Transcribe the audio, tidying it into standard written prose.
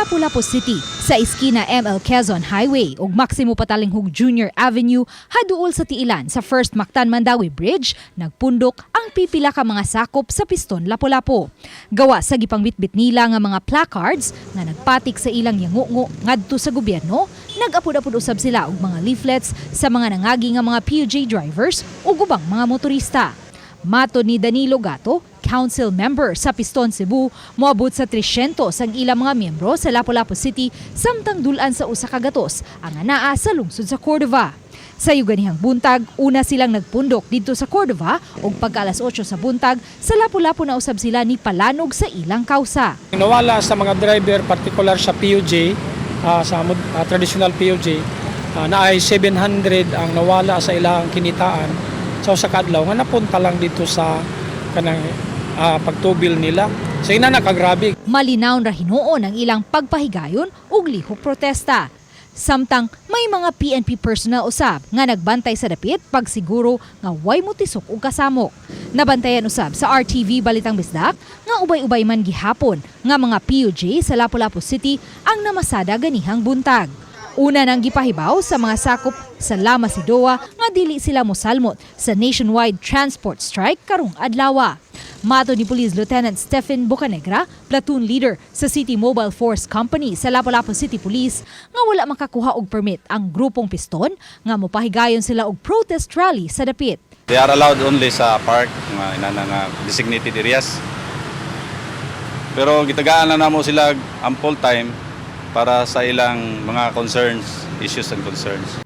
Lapu-Lapu City sa iskina ML Quezon Highway ug Maximo Patalinghug Jr. Avenue haduol sa tiilan sa First Mactan Mandaue Bridge, nagpundok ang pipila ka mga sakop sa Piston Lapu-Lapu. Gawa sa gipangbitbit nila nga mga placards nga nagpatik sa ilang yangungo ngadto sa gobyerno, nag-apod-apod usab sila og mga leaflets sa mga nangagi nga mga PUJ drivers ug ubang mga motorista. Matod ni Danilo Gato, council member sa Piston Cebu, moabot sa 300 ang ilang mga miyembro sa Lapu-Lapu City samtang dul-an sa 1 ka gatos ang anaa sa lungsod sa Cordova. Sa ganihang buntag, una silang nagpundok didto sa Cordova ug pagka alas 8 sa buntag, sa Lapu-Lapu na usab sila ni palanog sa ilang kausa. Nawala sa mga driver, particular sa PUJ, sa traditional PUJ, na ay 700 ang nawala sa ilang kinitaan sa usa ka adlaw nga napunta lang dito sa kanang pagtubil nila. So ina nakagrabe. Malinaw ra hinuon ang ilang pagpahigayon ug lihok protesta. Samtang may mga PNP personnel usab nga nagbantay sa dapit pagsiguro nga way motisok og kasamok. Nabantayan usab sa RTV Balitang Bisdak nga ubay-ubay man gihapon nga mga PUJ sa Lapu-Lapu City ang namasada ganihang buntag. Una nang gipahibaw sa mga sakop sa LAMASIDOA nga dili sila mosalmot sa nationwide transport strike karong adlawa. Matod ni Police Lieutenant Stephen Bocanegra, platoon leader sa City Mobile Force Company sa Lapu-Lapu City Police, nga wala makakuha og permit ang grupong Piston nga mopahigayon sila og protest rally sa dapit. They are allowed only sa park, mga inana nga designated areas. Pero gitagaan lang namo sila ample time para sa ilang mga concerns, issues and concerns.